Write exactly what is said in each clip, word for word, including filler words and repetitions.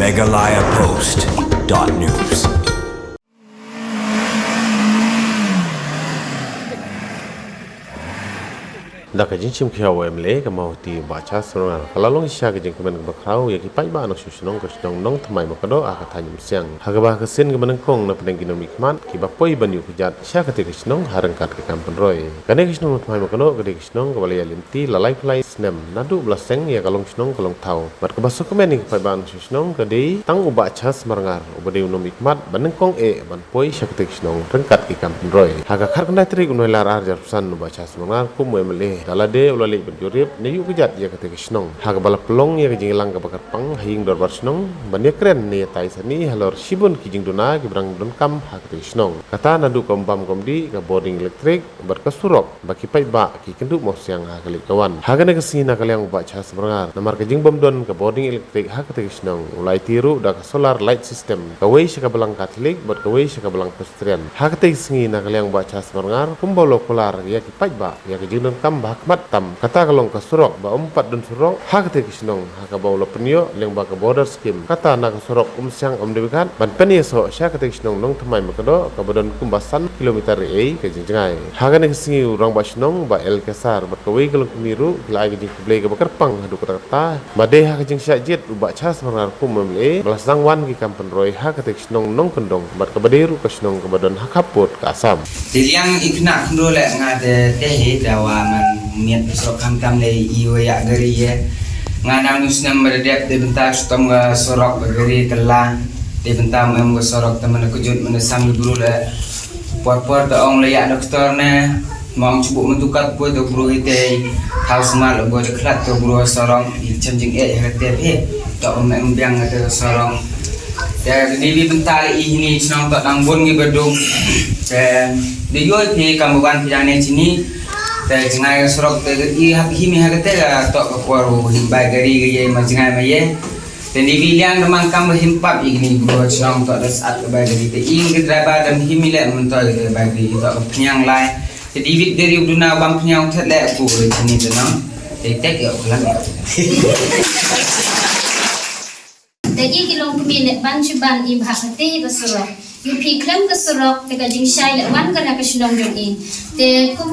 Meghalaya Post dot news. Da ka jingshim khia u M L A ka Mawhati Bah Charles Marngar, ka la long shisha ka jingkmen kaba khraw ïa ki paidbah nongshong shnong ka shnong Nongthymmai Makdoh ha ka thaiñ Umsiang, ha kaba ha ka sien kaba nyngkong na pdeng ki nongmihkhmat kiba poi ban ïuh kjat sha katei ka shnong ha ryngkat ki kam pynroi. Kane ka shnong Nongthymmai Makdoh ka dei ka shnong kaba la ïaid lynti la lai phew lai snem naduh ba la seng ïa ka longshnong ka longthaw. Bad kaba sngewkmen ïa ki paidbah nongshong shnong ka dei tang u Bah Charles Marngar uba dei u nongmihkhmat ba nyngkong eh ban poi sha katei ka shnong ryngkat ki kam pynroi. Ha ka khatkhyndai tarik u Nailar ar hajar arphew san u Bah Charles Marngar kum u M L A da lade u la leit ban jurip ne ïuh kjat ïa katei ka shnong, ha kaba la pynlong ïa ka jingïalang kaba kyrpang ha ïing dorbar shnong ban ïakren ne ïatai sani halor shibun ki jingduna kiba dang donkam ha katei ka shnong. Kata naduh ka ym bam ka ym dih, ka bording elektrik bad ka surok ba ki paidbah ki kynduh mawsiang ha ka leit ka wan. Ha kane ka sngi na ka liang u Bah Charles Marngar, namar ka jingbym don ka bording elektrik ha katei ka shnong, u la aiti ruh da ka solar light system, kawei sha ka balang Katholik bad kawei sha ka balang Presbyterian. Ha katei ka sngi na ka liang u Bah Charles Marngar kumba u la kular ïa ki paidbah ïa ka jingdonkam ba ha khmat tam, kata ka long ka surok ba ym pat don surok ha katei ka shnong, ha kaba u la pynïoh lyngba ka border scheme, kata na ka surok Umsiang Umdeiwarkhat ban pynïasoh sha katei ka shnong Nongthymmai Makdoh kaba don kumba san kilometer ei ka jingjngai. Ha kane ka sngi u Rangbah Shnong Bah L K Sar bad kawei ka longkmie ruh ki la ai ka jingkhublei kaba kyrpang haduh katta katta ba dei ha ka jingshah jied u Bah Charles Marngar kum u M L A ba la sdang wan ki kam pynroi ha katei ka shnong Nongkyndong bad kaba dei ruh ka shnong kaba don ha khappud ka Assam. Te liang i khynnah khynroo leh nga te te hi te wa man miet surok khamtam leh i wa ïa gari ye. Nga nang u snem ba da dep te bynta shitom ka surok ba gari te la. Te bynta mo em ka surok te man ka jut man sam i bru leh. Por por te ong leh ïa doktor ne. Mo ong chubu man tu kat poi te bru hi te. Thaw smal bo te khlat te bru surok i chem jing eh ha te hi. Te ong em biang te surok. Te dei bi bynta i hini chnong to dang bun ngi baduk. Te dei yoi phi kam ban phi dang ne chini. Te jngai ka surok te i hap himi ha kate ka to ka por u hi bai gari ga ye ma jngai ma ye. Te dei bi liang da man kam ba him pap i hini bro chnong to da sat ka bai gari te i ngi driver dam himi le man to ka bai gari to ka pnyang lai. Te dei bi gari u duna bam pnyang thet le ku chini te nong. Te tek yo kulang. Te i ki longkmie leh ban shu ban i bha kate ka surok. Ïa phi khlem ka surok te ka jingshai leh wan ka na ka shnong jong i. Te kum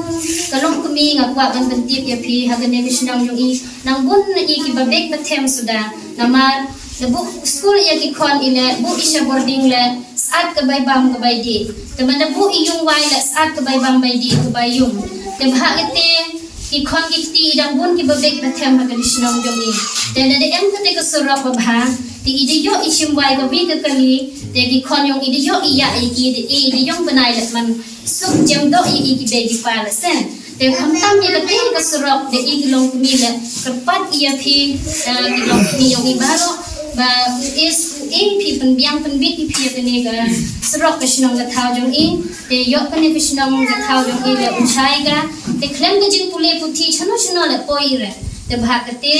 ka longkmie nga kwah ban pyntip ïa phi ha kane ka shnong jong i. Nang bun na i kiba bek ba them suda. Namar na buh skul ïa ki khon i leh buh i sha boarding leh sat ka bai bam ka bai dih. Te man na buh i yung wai leh sat ka bai bam bai dih ka bai yung. Te bha kate ki khon ki kti i dang bun kiba bek ba them ha ka shnong jong i. Te lada em kate ka surok ba bha te i da ïoh i shim wai ka wi ka kali. Te ki khon jong i da ïoh i ïa i ki da i da ïoh bnai leh man suk jem doh i ki be ki pa la sen. Te khamtam ïa kate ka surok da i ki longkmie leh kyrpad ïa phi ki longkmie jong i baroh ba u is u ing phi pynbiang pynbit i phi ïa kane ka surok ka shnong ka thaw jong i. Te ïoh kane ka shnong ka thaw jong i leh u shai ka. Te khlem ka jingpule puthi shano shano leh poi i re. Te bha kate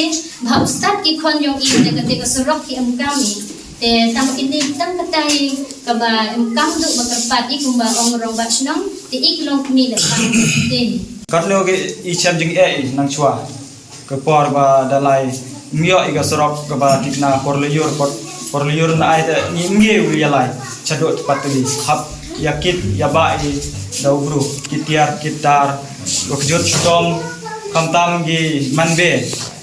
bha u stad ki khon jong i te kate ka surok ki em kam i. Te tang kini tang kata i kaba em kam duh ba kyrpad i kumba ong rangbah shnong te i ki longkmie leh kam te. Katno ki i chem jing eh i nang chwa. Ka por ba da lai, ngi ïoh i ka surok kaba thikna por lyiur, por, por lyiur na ai te ngi, ngi u ïa lai. Chaduh tpat tuli hap ïa kit ïa ba i da u bru, kit tiar kit tar, wa kjut shitom, khamtam ngi man be,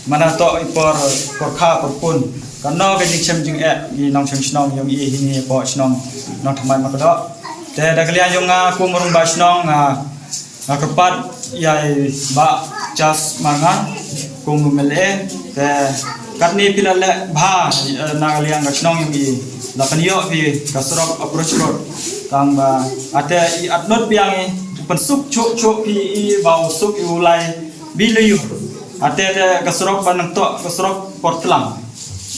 mana to i por, por kha por pun. Kano ka jingchem jing eh ngi nongchem shnong jong i hini po shnong Nongthymmai Makdoh. Te da ka liang jong nga kum rangbah shnong nga Nga kyrpad ïa i Bah Charles Marngar kum u M L A te katne phi la leh bha, eh, na ka liang ka shnong jong i la pynïoh phi ka surok approach road. Tang ba ate i atnot biang i pynsuk chok chok phi i ba u suk i u lai bi lyiur. Ate te ka surok ba nang to ka surok Portlang.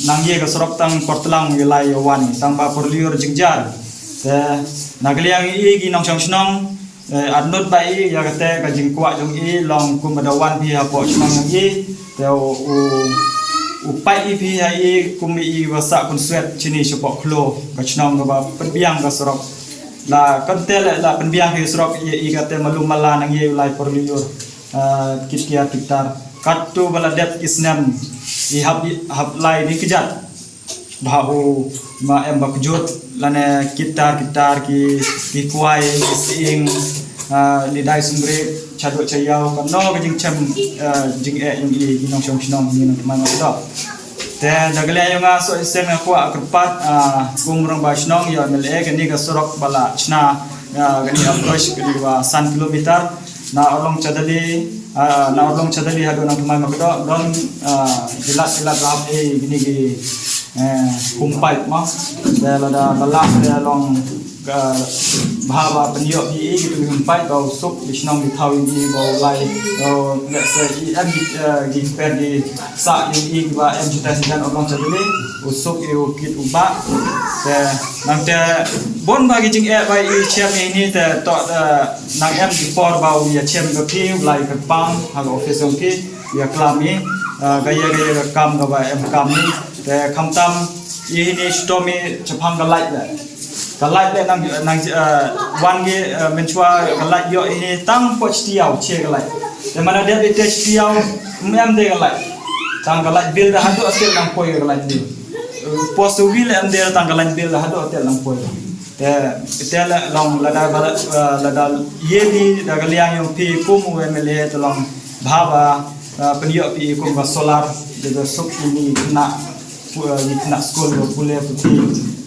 Nang ye ka surok tang Portlang i lai i wan tang ba por lyiur jingjar. Te na ka liang i ki nongshong shnong Eh, atnot ba i ïa kate ka jingkwah jong i long kum ba da wan phi hapoh shnong jong i te u, u, u pait i phi ha i kum i ba sah kun swet chini shapoh khloo ka shnong kaba pynbiang ka surok. La kante le la pynbiang phi surok i, i kate malu mala nang i u lai por lyiur. Eh, kit kiar kit tar. Katto ba la dep ki snem i hap, i hap lai ni kjat. Bha u ma em ba kjut lane kitar kitar ki ki kwai ki sing, ah, ni dai sumrik chaduk chayaw kano ka jingchem, ah, jing e yung i ki nongshong shnong ni nong kemai ma kdo. Te da ka liang yong nga so isen nga kwah kyrpad, ah, kum rong ba shnong yo M L A kani ka surok bala chna, ah, kani approach kani ba san kilometer. Na Orlong Chadali, ah, na Orlong Chadali haduh nang kemai ma kdo don, ah, jilat jilat rap e gini gi, eh, humpait ma. Da lada balang da long ka bha ba penyok i gitu humpait ba usuk di shnong di thaw i ba ulai. Oh, let's say i em, eh, gi per di sa i i ba em juta sidan Orlong Chadali usuk i u kit u ba. Te nang te bon ba gi jing e ba i chem i ni te to, eh, nang em di por ba u ya chem ka phi u lai ka pam ha ka office ong phi ya klam i, eh, ka ya ka ya ka kam ka ba em kam i te khamtam i ni stom i chapang ka light le. Ka light le nang nang, eh, wan gi, eh, menchwa ka light yo i ni tang po chtiaw che ka light. Te mana dia te chtiaw em de ka light. Tang ka light bill da hadu atel nang poi ka light bill. Pos wi le em de tang ka light bill da hadu atel nang poi. Te te la long lada ba, eh, lada ye di da ka liang yong phi kum u M L A te long bha ba, eh, penyok phi kum ba solar de da suk ini kena, eh, ini kena school ba pule puti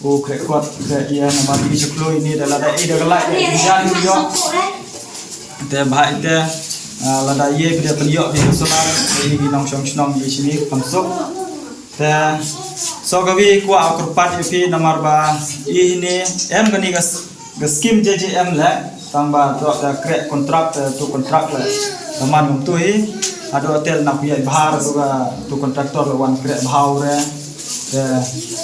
ku krekot ke ia nama di chuklo ini da lada i da ka light de jan yo. Te bha ite, eh, lada ye phi de penyok phi solar ini nong shong shnong di sini pamsuk. Te so ka wi kwah kyrpad ïa phi namar ba i ni em kani ka s-, ka skim J J M le tang ba to da krek kontrak te tu kontrak le. Taman ngam tu hi ado hotel na phi ai bahar tu ka tu kontraktor le wan krek bahau re. Te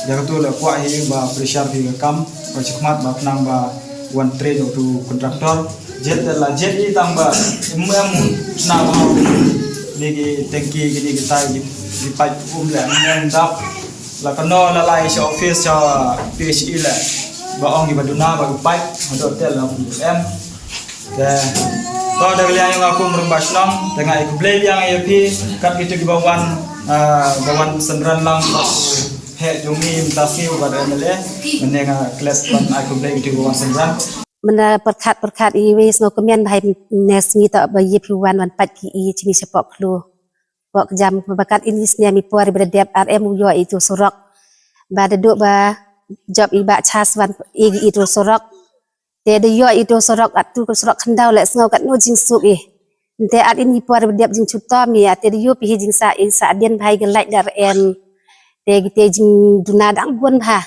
ya ka tu le kwah hi ba pressure phi ka kam ba chikmat ba khnang ba wan trade tu kontraktor. Jet la jet i tang ba em em na ba ni ki tengki ki ni ki tai ki, ki pipe um le em em dap la kano la lai sha office sha P H E le ba ong ki ba duna ba ki pipe hado tel la em. Te to da liang nga kum rum ba shnong te nga i kublei liang ïa phi kat ki tu ki ba wan, ah, ba wan senran lang ba he jong ni mta si ba da M L A ne nga klet ban ai kublei ki tu ki ba wan senran. Mynta pyrkhat pyrkhat i wei sngew kmen bha i ne sngi ta ba ïa phi wan wan pat ki i chini shapoh khlu. Pok jam ba kat ini snem i por ba da dep ar em u ïoh i tu surok. Ba da duk ba jop i ba chas wan i i tu surok. Te da ïoh i tu surok at tu surok khandau le sngew kat no jingsuk i. Te at ini por ba dep jingchutom i at te da ïoh phi jingsah i sah dien bha i ga lait da ar em. Te ki te jingduna dang bun bha.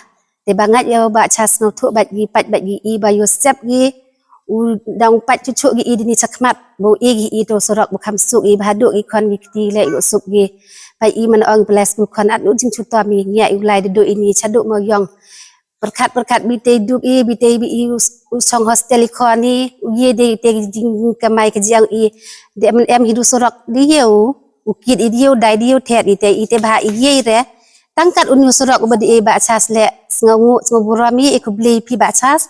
Te ba ngat ïa ba cha sngewthuh bad gi pat bad gi i ba ïoh sep gi u dang pat chuchu gi i dini chakhmat ba u i gi i to surok ba kham suk i ba haduh gi khon gi kti le ïoh suk gi. Ba i man ong ples bu khon at u jingchutom i ngia i u lai da duh ini chaduh mo yong. Pyrkhat pyrkhat bi te duk i bi te bi i u, u song hostel i khon i u ye de te jingkamai ka jiang i de man em hi du surok de ye u. U kit i diu dai diu thet i te i te ba i ye re. Tang kat u niu surok uba di e ba chas le sngew ngu sngew burom i i khublei phi ba chas.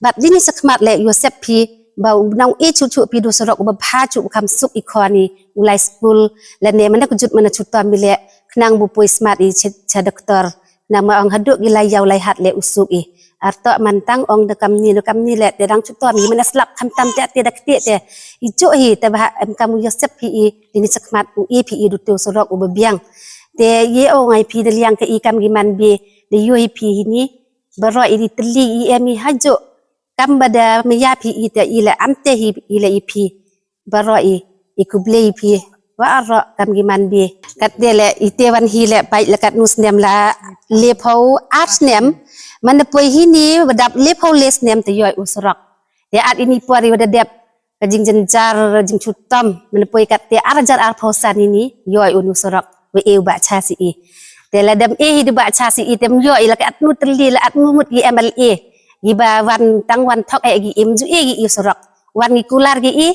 Bad dini chakhmat le ïoh sep phi ba u nang i chu chu phi du surok uba bha chu u kham suk i khon i u lai skul lane mana kujut mana chutom i le khnang bu poi smat i cha, cha doktor. Namar ong haduh gi lai ïaw lai hat le u suk i. Arto man tang ong da kamni da kamni le te dang chutom i mana slap khamtam te te da kti te. I chu hi te ba em kam u ïoh sep phi i. Dini chakhmat u i phi i du tu surok uba biang. Te ye o ngai phi da liang ka i kam gi man bi da ïoh i phi hini. Baro i di teli i em i hajo. Kam ba da maya phi i te i le am te hi i le i phi. Baro i i khublei phi. Wa aro kam gi man bi. Kat de le i te wan hi le pai le kat nu snem la le phau ar snem. Man da poi hini ba dap le phau le snem te ïoh u surok. Te at ini por i wa da dep ka jingjynjar jingchutom man poi kat te ar hajar ar phew san ini ïoh u nu surok wa e u ba cha si i. Te la dam e hi du ba cha si i te ym ïoh i la ka at nu teli la at nu mut gi M L A. Gi ba wan tang wan thok e gi im ju e gi i surok. Wan gi kular gi i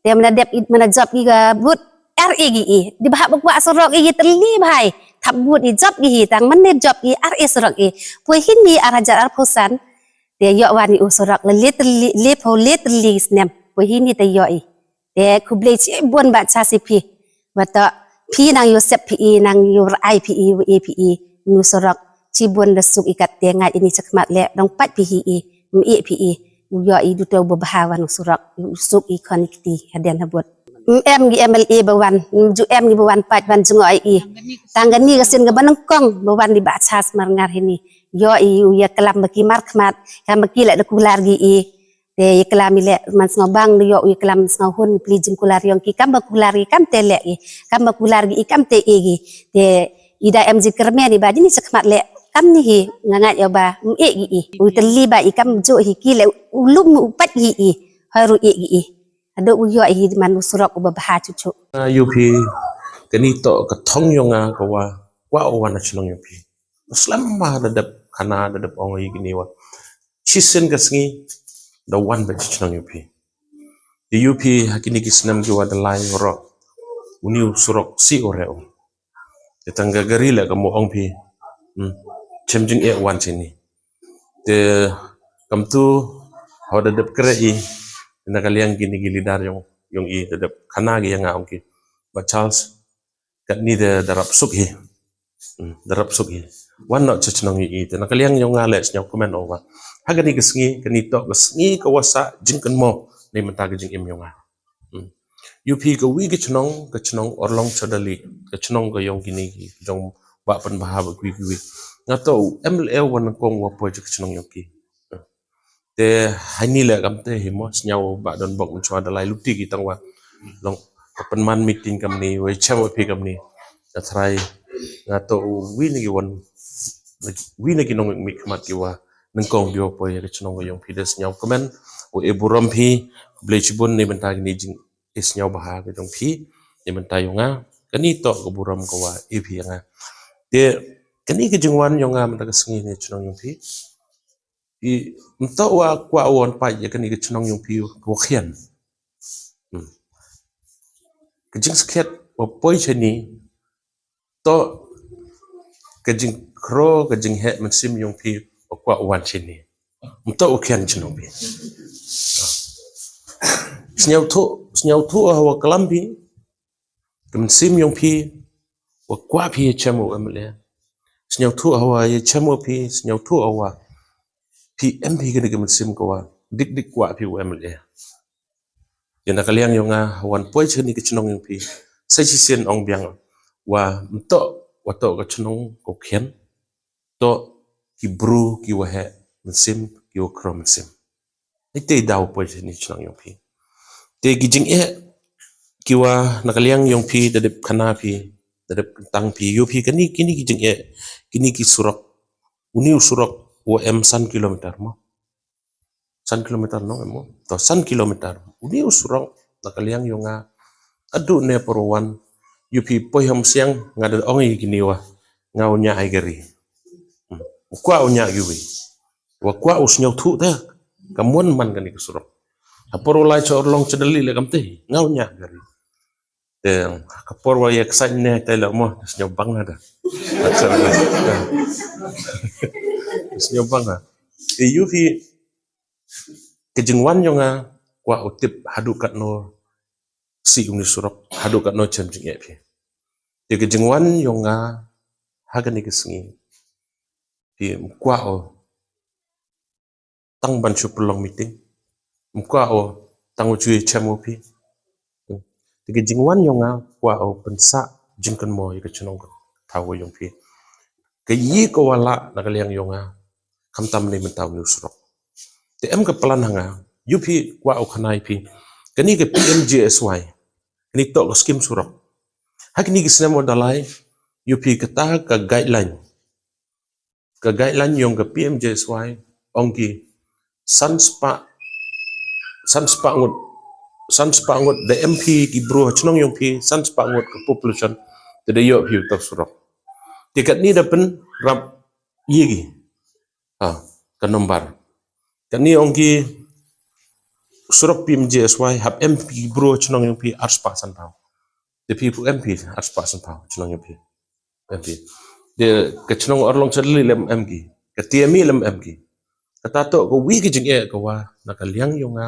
te mana dep i mana jop gi ga but ar e gi i. Di ba hap ba kwah surok i gi teli bhai. Thap but i jop gi hi tang man ne jop gi ar e surok i. Poi hini ar hajar ar phew san. Te ïoh wan i u surok le le teli le phew le teli snem. Poi hini te ïoh i. Te khublei chi bun ba cha si phi. Ba to phi nang ïoh sep phi i nang ïoh rai phi i wa e phi i nu surok. Shibun da suk i kat te ngat ini chakhmat le dong pat phi hi i, mei phi i. U ïoh i duto ba bha wan u surok, u suk i khon i kti hadien habud. Em gi M L A ba wan, ju em gi ba wan pat wan jngoh i. Tang kani ka sien kaba nyngkong ba wan di ba chas mar ngar hini. Ïoh i u ïa klam ba ki mar khmat, kam ba ki le da kular gi i. Te ïa klam i le man sngew bang ïoh u ïa klam sngew hun pli jingkular ïong ki kam ba kular i kam te le i. Kam ba kular gi i kam te i gi. Te i da em jingkyrmen i ba jini chakhmat le kam ni hi nga ngat ïa ba mei gi i. U te li ba i kam ju hi ki le u lum u pat gi i. Hoi ru i gi i. Ado u ïoh hi man u surok u ba bha chuchu. Ïa phi kani to ka thong ïong nga ka wa wa o wa na chnong ïong phi. Slem ma da dep khana da dep ong i kini wa. Chisien ka sngi da wan ba chi chnong ïong phi. Te ïu phi ha kini ki snem ki wa da lai ro. Uni u surok si o re o. Te tang ka gari le ka mo ong phi. Hmm. Chem jing e wan chini. Te kam tu ha da dep kre i na ka liang kini ki lidar ïong ïong i da dep khana ki ïa nga ong ki. Ba Charles kat ni da da rap suk hi. Hmm, da rap suk hi. Wan no cha chnong i i te na ka liang ïong nga le sñiaw comment over. Ha kani ka sngi kani to ka sngi ka wa sa jingkynmaw ni mynta ka jingim ïong nga. Hmm. Ïu phi ka wi ka chnong ka chnong Orlong Chadali ka chnong ka ïong kini ki jong ba pan ba ha ba kwi kwi. Nga to em le wan kong wa poi ka chnong ïong ki. Te hani le kam te hi mo sñiaw ba don bok mun chwa da lai luti ki tang wa. Long ka pynman meeting kam ni wa chem wa phi kam ni. Ka thrai nga to wi ni ki wan wi ni ki nong mi khmat ki wa nang kong ki wa poi ka chnong ka ïong phi da sñiaw comment wa e burom phi. Ble chibun ni mynta ki ni jing e sñiaw ba ha ka jong phi ni mynta ïong nga kani to ka burom ka wa e phi nga. Te kani ka jingwan ïong nga mynta ka sngi ni chnong ïong phi. I mto wa kwa wan pa ya kani ka chnong ïong phi wa khian. Hmm. Ka jingskhet wa poi chani to ka jingkhro ka jingheh mynsiem ïong phi wa kwa wan chani. Mto wa khian chnong phi. Sñiaw thu sñiaw thu ha wa kalam phi. Ka mynsiem ïong phi wa kwa phi ya chem wa M L A. Sñiaw thu ha wa ya chem wa phi sñiaw thu ha wa phi em phi kani ka mynsiem ka wa dik dik kwa phi wa M L A. Ïa na ka liang ïong nga ha wan poi chani ka chnong ïong phi. Sa chi sien ong biang wa mto wa to ka chnong ko khian. To ki bru ki wa heh mynsiem ki wa khro mynsiem. Ite daw poi chani chnong ïong phi. Te ki jingeh ki wa na ka liang ïong phi da dep khana phi da dep tang phi ïu phi kani kini ki jingeh kini ki surok. Uni u surok wa em san kilometer mo. San kilometer no em mo. To san kilometer. Uni u surok na ka liang ïong nga. Adu ne poro wan ïu phi poi ham siang nga da ong i kini wa. Nga u nya ai gari. Hmm. Kwa u nya gi wi. Wa kwa u sñiaw thu te ka mon man kani ka surok. Ha por u lai cha Orlong Chadali le kam te nga u nya gari. Te ka por wa ya ksain ne te le mo sñiaw bang na da. Sñiaw bang na. Te ïu phi ka jingwan ïong nga kwa u tip hadu kat no si uni surok hadu kat no chem jingeh phi. Te ka jingwan ïong nga ha kani ka sngi. Phi kwa o tang ban shu pynlong meeting. Mkwa o tang u chui chem u phi. Te ka jingwan ïong nga kwa o pynsah jingkynmaw ïa ka chnong ka thaw ïong phi. Ka yi ka wa la na ka liang ïong nga khamtam ni mynta u surok. Te em ka plan ha nga ïu phi kwa o khana ïa phi. Kani ka P M G S Y kani to ka skim surok. Ha kani ki snem wa da lai ïu phi kata ka guideline. Ka guideline ïong ka P M G S Y ong ki san spah san spah ngut san spah ngut da M P ki bru ha chnong ïong phi san spah ngut ka population te da ïoh phi u tau surok. Te katni da pynrap ïa ki ha ka nombar katni ong ki surok P M G S Y hap M P ki bru ha chnong ïong phi ar spah san pau. Te phi pu M P ar spah san pau chnong ïong phi. Em ki. Te ka chnong Orlong Chadli lem em ki. Ka T M E lem em ki. Kata to ka wi ka jingeh ka wa na ka liang ïong nga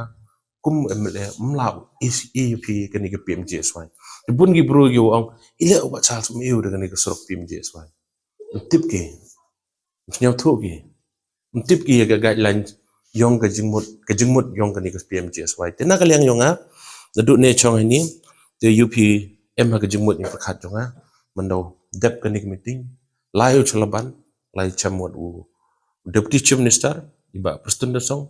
kum M L A mlaw is E P kani ka P M G S Y. Te bun ki bru ki wa ong ile u ba Charles um iu da kani ka surok P M G S Y. Tip ki. Sñiawthuh ki. Ym tip ki ïa ka guideline yong ka jingmut, ka jingmut yong kani ka P M G S Y. Te na ka liang yong nga, naduh ne chong hini, te U P em ha ka jingmut ïa ka pyrkhat yong nga, mynda u dep kani ka meeting, lai u cha Laban, lai cha mut u Deputy Chief Minister, i Bah Prestone Tynsong,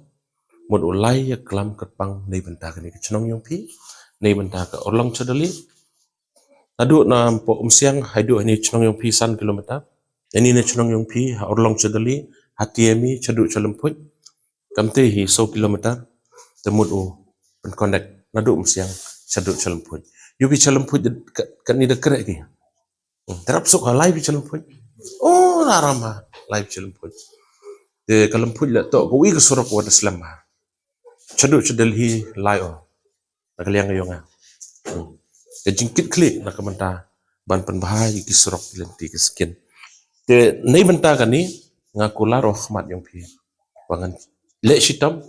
mut u lai ïa ka klam kyrpang neibynta kani ka chnong yong phi, neibynta ka Urlong Chadali, Naduh na Umsiang haduh hini chnong yong phi san kilometer. Hini na chnong yong phi ha Urlong Chadali, ha T M E, chaduh Chalymphuid. Kamte hi saw kilometer. Te mut u pyn connect naduh Umsiang chaduh Chalymphuid. Ïa phi Chalymphuid ka, kani da kreh ki. Hmm, te rap suk ha lai phi Chalymphuid. Oh, la ram ha lai phi Chalymphuid. Te ka Lymphuid la toh ka wi ka surok wa da slem ha. Chaduh Chadali lai o. Na ka liang yong nga. Hmm. Ka jingkit khlieh na ka bynta ban pynbha ïa ki surok ki lynti ki skin. Te neibynta kani nga kular ha khmat yong phi. Ba ngan leh shitom.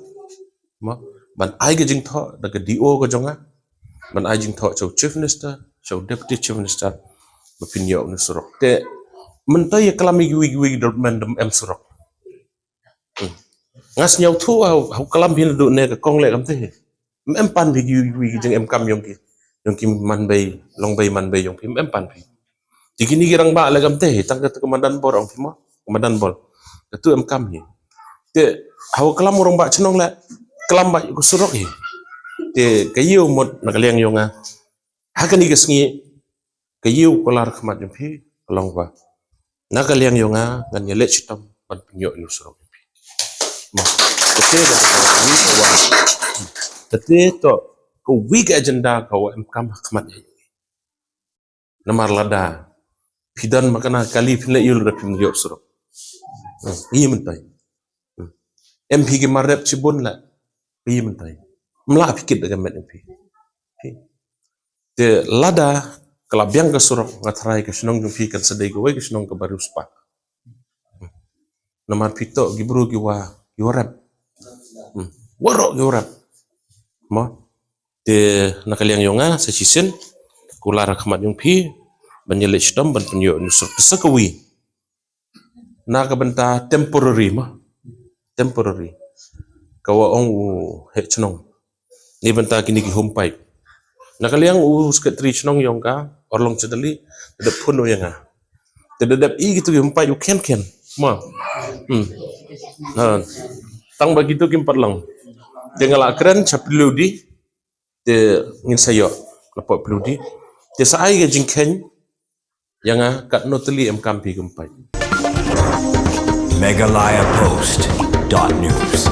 Mo, ban ai ka jingthoh da ka D O ka jong nga. Ban ai jingthoh cha u Chief Minister, cha u Deputy Chief Minister. Ba phin ïoh une u surok. Te mynta ïa klam ïa kiwei kiwei ki department em surok. Hmm. Nga sñiawthuh ha u klam phi naduh ne ka kong leh kamte hi. Em pan phi ki, ki, ki jingem kam yong ki. Yong ki man bei, long bei man bei yong phi, em pan phi. Te kini ki rangbah leh kamte hi, tang kata ka madan bor ong phi mo, ka madan bor. Katu em kam hi. Te ha u klam u rangbah chnong leh, klam ba ka surok hi. Te ka ïew mut na ka liang yong nga. Ha kani ka sngi, ka ïew kular khmat yong phi, ka long ba. Na ka liang yong nga, ngan ïa leh shitom, ban pynïoh ïa u surok yong phi. Mo. Kate da ka wi ka wa. Kate toh, ka wi ka agenda ka wa em kam ha khmat yong phi. Namar lada. Phi don ma kane kali phin leh ïew lada phim ïoh surok. Hmm, ïa mynta. Hmm. Em phi ki mar rep chibun la. Ïa mynta. Mla phi kit da ka met em phi. Phi. Te lada ka la biang ka surok nga tharai ka shnong jong phi kan sa dei kawei ka shnong kaba riewspah. Namar phi toh ki bru ki wa, ki wa rep. Hmm. Waroh ki wa rep. Mo. Te na ka liang yong nga sa shisien kular ha khmat yong phi ban ïa leh shitom ban pynïoh ïa une u surok te sa kawei. Na ka bynta temporary mo. Temporary. Ka wa ong u heh chnong. Neibynta kini ki home pipe. Na ka liang u secretary chnong yong ka, Urlong Chadali, da dep phone ïa nga. Te da dep i kitu ki home pipe u khein khein. Mo. Hmm. Ha. Tang ba kitu kim pat long. Te nga la kren cha Phludi. Te ngin sa ïoh. Napoh Phludi. Te sa ai ka jingkhein. Ïa nga katno tylli em kam phi ki home pipe. Meghalaya Post dot news.